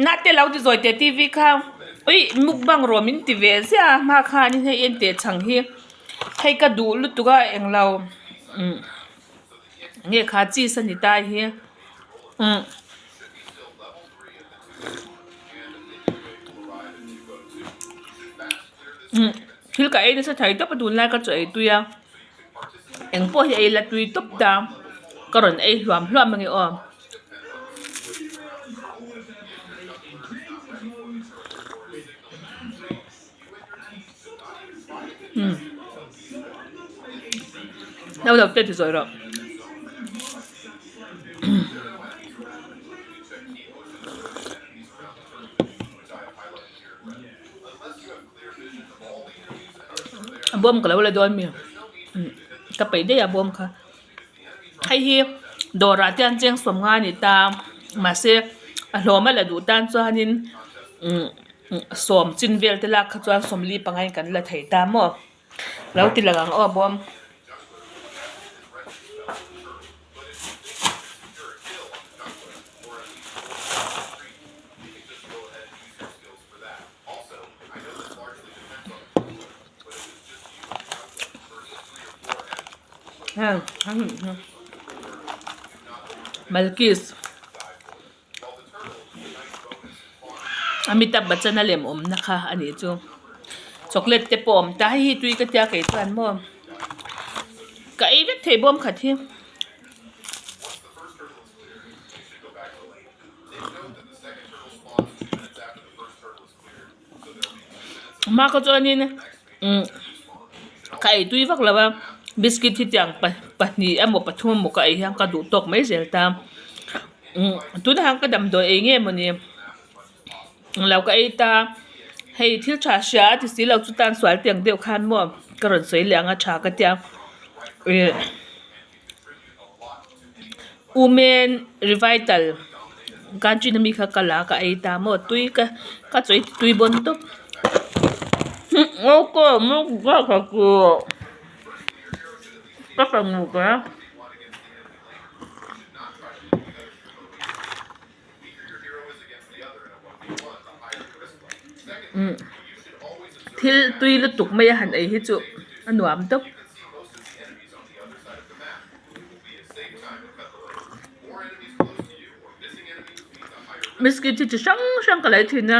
Nate lo ti zawi teh TV kha ui mukbang rawh min ti ve ziah a hma khanin hei en teh chhang hi hei ka duh lutuk a englo umm nge kha cheese a ni ta hi umm. Umm thil ka ei nasa thei tawp a tunlai ka chaw ei tui a engpawh hi ei la tui tawp ta ka rawn ei hluam hluam ange aw. Umm no lo te ti zawi rawh. A bawm ka lo la dawn mi ka peih daih a bawm kha hei hi dawrah te an cheng sawm nga a ni ta mahse a hlawm a la duh tan chuanin umm sawm chin vel te lak kha chuan sawmli panga in kan la thei ta maw lo ti lang ang aw a bawm. Malkis Amitabh Bachchan a lem awmna kha a nih chu chocolate te pawh a awm ta hei hi tui ka tia kei chuan maw ka ei vek thei bawm khat hi. Hma kha chuanin umm ka ei tui vak lo a biscuit hi tiang pahnih emaw pathum emaw ka ei hian ka duh tawk mai zel ta umm tunah hian ka damdawi ei nge mawni lo ka ei ta hei thil tha hria a ti si lo chu tan sual tiang deuh khan maw ka rawn sawi leh ang a tha ka tia ih. Women revital kanchina mi kha ka la ka ei ta maw tui ka ka chawi tui bawn tawp ka fanu ka. Thil tui lutuk mai a han ei hi chu a nuam tawp. Biscuit hi chi hrang hrang ka lei thin a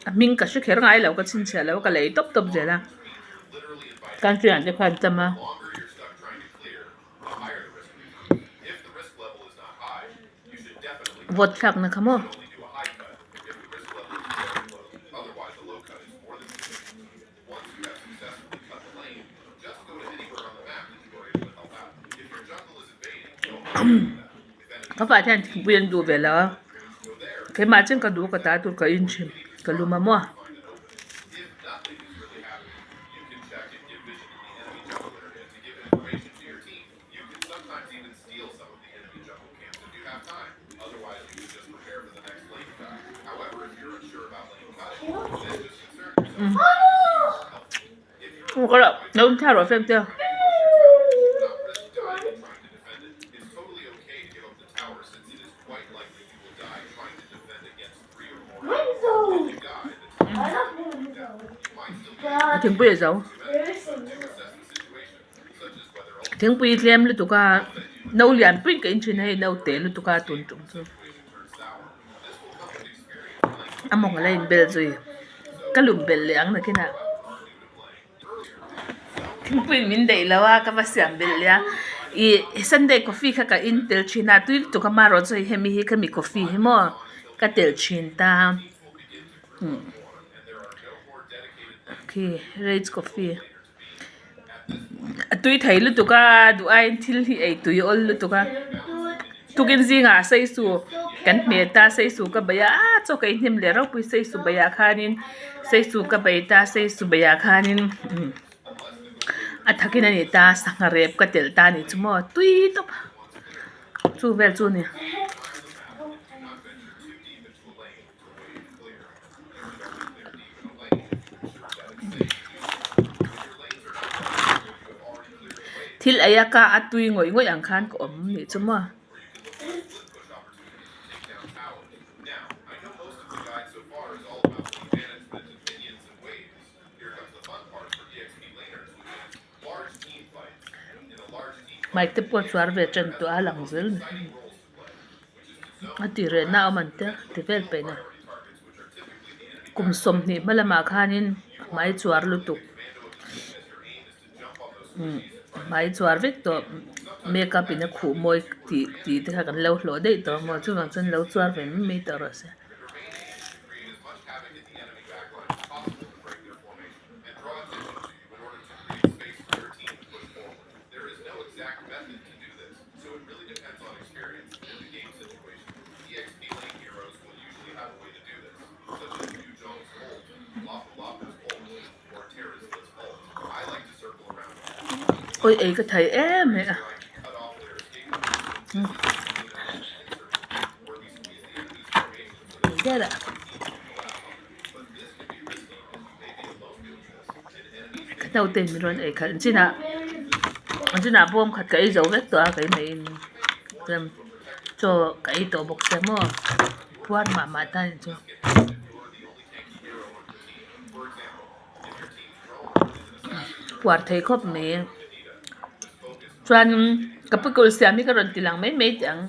a hming ka hre kher ngai lo ka chhinchhiah lo ka lei tawp tawp zel a country ah te khan tam a. Vote thlak na kha maw. Ka pa hian thingpui an duh ve lo a keimah chian ka duh ka ta tur ka in thin ka lum a maw. Thingpui a zo thingpui tlem lutuk a no lian pui ka in thin a hei no te lutuk a tun tum chu a mawng a la in bel zui ka lum belh leh ang nakinah. Thingpui min daih lo a ka va siam belh leh a ih sunday coffee kha ka in tel thin a tui lutuk a marawh chu hei hemi hi khami coffee hi maw ka telh thin ta umm khi rage coffee a tui thei lutuk a duh aiin thil hi ei tui awl lutuk a tukin zingah seisu kan hmet a seisu ka bei a chaw ka inhnem leh ropui seisu beiah khanin. Seisu ka bei ta seisu beiah khanin umm a thakin a ni ta sangha rep ka telh ta a nih chu maw tui tawp chu vel chu a ni. Thil ei a ka a tui ngawih ngawih ang khan ka awm a nih chu maw. Hmai te pawh a chuar ve tan tawh a lang zel a ti reh na awm ang te ti vel peih a kum sawmhnih hma lamah khanin hmai chuar lutuk umm hmai chuar vek tawh makeup in a khuh mawi tih tih te kha kan lo hlawh daih tawh a maw chuvang chuan lo chuar ve mai mai tawh rawh se. Awi ei ka thei em mai a Ka naute in min rawn ei khalh chinah chinah bawm khat ka ei zo vek tawh a keimah in chaw ka ei tawh bawk sia maw puar mah mah ta ni chu. Puar thei khawp mai chuan ka pikul siam hi ka rawn ti lang mai mai teh ang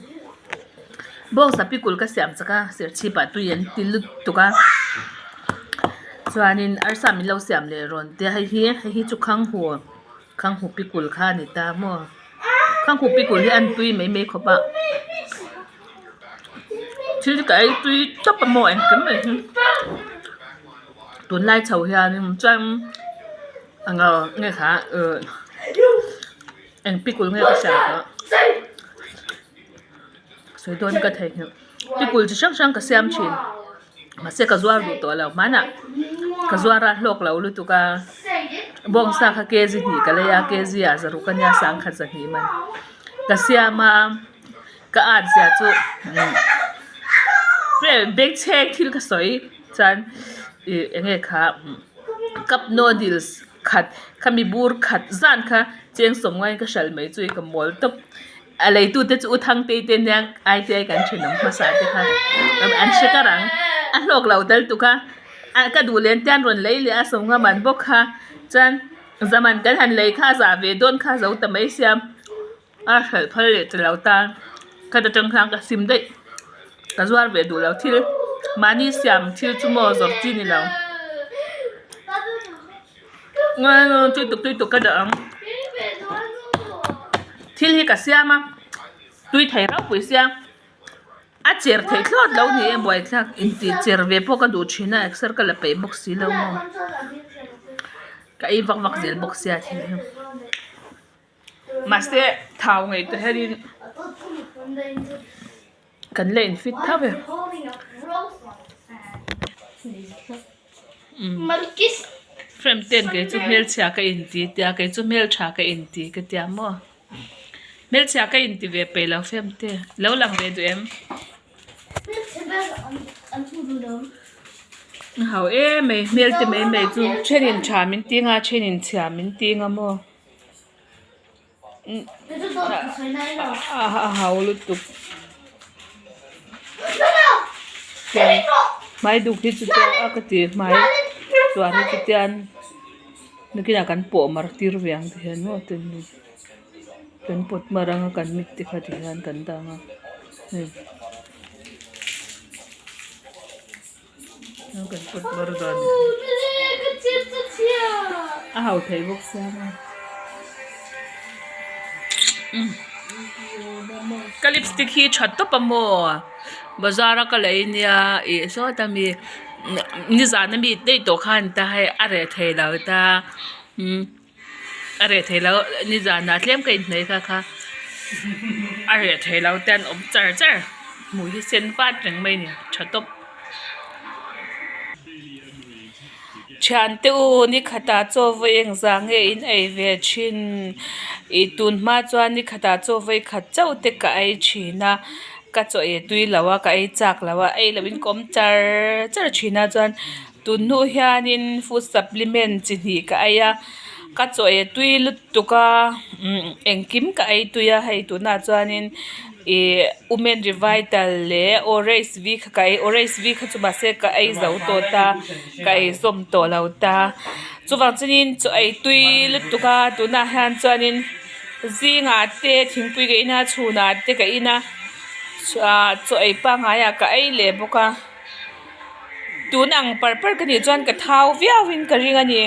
bawngsa pikul ka siam chak a serchhip ah tui an ti lutuk a chuanin arsa min lo siam leh rawn tia hei hi hei hi chu khanghu khanghu pikul kha a ni ta maw khanghu pikul hi a en tui mai mai khawp a thil ka ei tui tawp a maw engkim mai hi tunlai chho hianin chuan ang nge kha uh eng pikul nge ka siam tawh sawi dawn ka theihnghilh pikul chi hrang hrang ka siam thin mahse ka zuar duh tawh lo hmanah ka zuar a hlawk lo lutuk a bawngsa kha kg hnih ka lei a kg ah zaruk ania sangkhat zahnih man ka siam a. Ka at zia chu beng chheng thil ka sawi chuan ih eng nge kha cup noodles khat khami bur khat zan kha cheng sawm ngaiin ka hral mai chu i ka mawl tawp a leitu te chu u Thangtei te nia ITI kan thenawm hmasa te kha an hre kar ang a hlawk lo dal tuk a ka duh len te an rawn lei leh a sawmnga man bawk kha chuan zaman kan han lei kha a zah ve dawn kha zo ta mai sia. A hralh phal leh ta lo ta khat atang khan ka sim daih ka zuar ve duh lo thil mahni siam thil chu maw zawrh chi ni lo tui tuk tui tuk ka dah ang thil hi ka siam a tui thei ropui sia a cher theih thlawt lo ni e buaithlak intih cher ve pawh ka duh thin a exer ka la peih bawk si lo maw ka ei vak vak zel bawk sia thil hi. Mahse thau ngei te hianin kan la in fit tho e. Frame ten kei chu hmelchhia ka inti tia kei chu hmeltha ka inti ka tia maw hmelchhia ka inti ve peih lo frame te lo lang ve duh em. Hau em mai hmel te mai mai chu thenin tha min ti anga thenin chhia min ti anga maw. A hau lutuk hmai duk hi chu chuan a ka ti hmai chuan hi chu tian nakinah kan pawh mar tir ve ang ti hian maw kan pawt mar anga kan mit te kha ti hian kan dang a hei. A hau thei bawk sia maw ka lipstick hi tha tawp a maw bazar a ka lei nia ih sawta mi nizan ami daih tawh khan ta hei a reh thei lo ta umm a reh thei lo nizanah tlem ka inhnaih kha kha a reh thei lo te an awm char char hmui hi sen vat reng mai a ni tha tawp. Thiante u ni khatah chaw vawi engzah nge in ei ve thin ih tun hma chuan ni khatah chaw vawi khat chauh te ka ei thin a ka chaw ei tui lo a ka ei chak lo a ei loh in ka awm char char thin a chuan. Tun hnu hianin food supplement chi hnih ka ei a ka chaw ei tui lutuk a umm engkim ka ei tui a hei tunah chuanin. Ihh women revital leh orange v kha ka ei orange v kha chu mahse ka ei zo tawh ta ka ei zawm tawh lo ta chuvang chuanin chaw ei tui lutuk a tunah hian chuanin zingah te thingpui ka in a chhunah te ka in a ah chaw ei pangngai ah ka ei leh bawk a tun ang par par ka nih chuan ka thau viau in ka ring a ni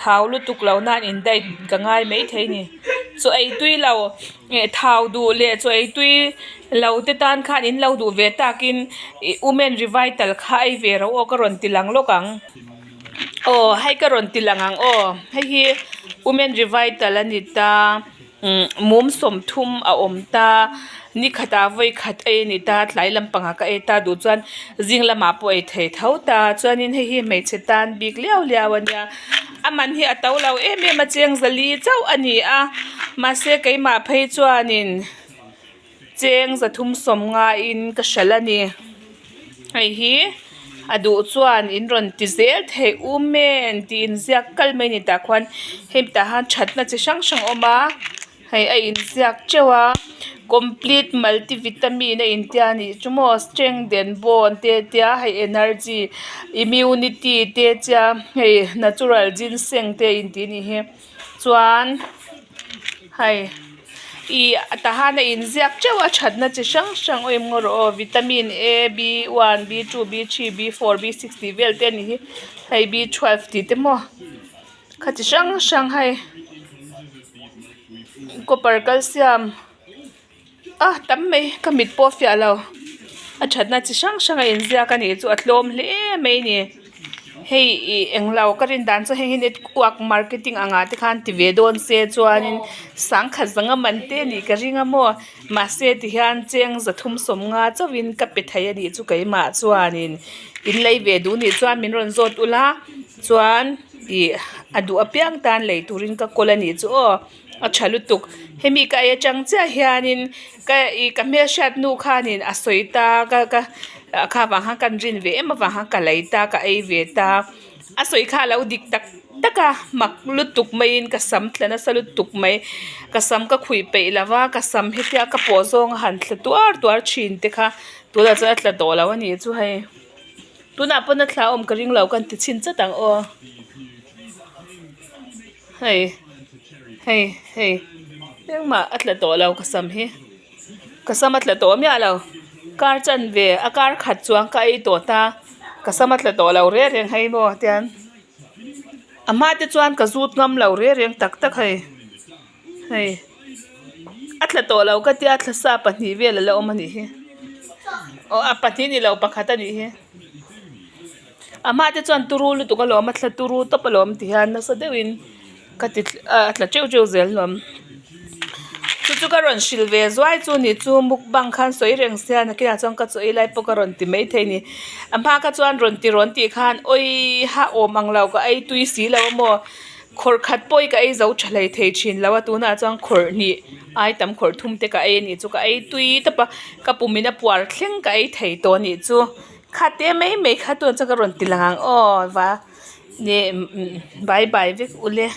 thau lutuk lo nan in diet ka ngai maithei a ni chaw ei tui lo. Eh thau duh leh chaw ei tui lo te tan khan in lo duh ve takin ih women revital kha ei ve ro aw ka rawn ti lang lawk ang aw hei ka rawn ti lang ang aw hei hi women revital a ni ta umm mum sawmthum a awm ta ni khatah vawi khat ei a ni ta tlai lampangah ka ei ta duh chuan zing lamah pawh ei thei tho ta chuanin hei hi hmeichhe tan bik liau liau a nia. A man hi a to lo em em a cheng zali chauh a ni a mahse keimah phei chuanin cheng zathum sawm ngaiin ka hralh a ni hei hi a duh chuan in rawn ti zel theih women tih inziak kal mai a ni tah khuan hemi tah hian thatna chi hrang hrang a awm a. Hei a inziak teuh a complete multi vitamin a intia a nih chu maw strength and bone te a tia hei energy immunity te a tia hei natural ginseng te a intih a nih hi chuan hei ih tahan a inziak teuh a thatna chi hrang hrang awm ngaw rawh aw vitamin a b one b two b three b four b six tih vel te a nih hi hei b twelve tih te maw. Kha chi hrang hrang hei copper calcium a tam mai ka mit pawh a fiah lo a thatna chi hrang hrang a inziak a nih chu a tlawm hle mai a ni hei ih englo ka rin dan chu hei hi network marketing ang ah te khan ti ve dawn se chuanin sangkhat zanga man te a nih ka ring a maw mahse tihian cheng zathum sawmnga chauhin ka pe thei a nih chu keimah chuanin in lei ve duh nih chuan min rawn zawt ula chuan. Ih a duh apiang tan lei turin ka kawl a nih chu aw a tha lutuk hemi ka ei atang chiah hianin ka ih ka hmelhriat nu khanin a sawi ta ka ka kha vang khan kan rin ve em avang khan ka lei ta ka ei ve ta a sawi kha a lo dik tak tak a mak lutuk maiin ka sam tla nasa lutuk mai ka sam ka khuih peih lo va ka sam hetia ka pawh zawng a han thla tuar tuar thin te kha tunah chuan a tla tawh lo a nih chu hei. Tunah pawn a thla awm ka ring lo kan ti chhin chat ang aw hei hei hei engmah a tla tawh lo ka sam hi ka sam a tla tawh miah lo kar chanve a kar khat chuang ka ei tawh ta ka sam a tla tawh lo reng reng hei maw tian a hma te chuan ka zut ngam lo reng reng tak tak hei hei a tla tawh lo ka tia thla sa pahnih vel a la awm a nih hi aw a pahnih ni lo pakhat a nih hi a hma te chuan turu lutuk alawm a thla turu tawp alawm ti hian nasa deuhin ka ti a tla teuh teuh zel hlawm chu chu ka rawn hrilh ve zuai chu ni chu mukbang khan sawi reng sia nakinah chuan ka chaw ei lai pawh ka rawn ti maithei a ni a hma kha chuan rawn ti rawn tih khan awii ha awm ang lo ka ei tui si lo a maw. Khawrh khat pawh hi ka ei zo tha hlei thei thin lo a tunah chuan khawrh hnih ai tam khawrh thum te ka ei a nih chu ka ei tui tawp a ka pum in a puar thleng ka ei thei tawh a nih chu kha te mai mai kha tunah chuan ka rawn ti lang ang aw va bye bye vek ule.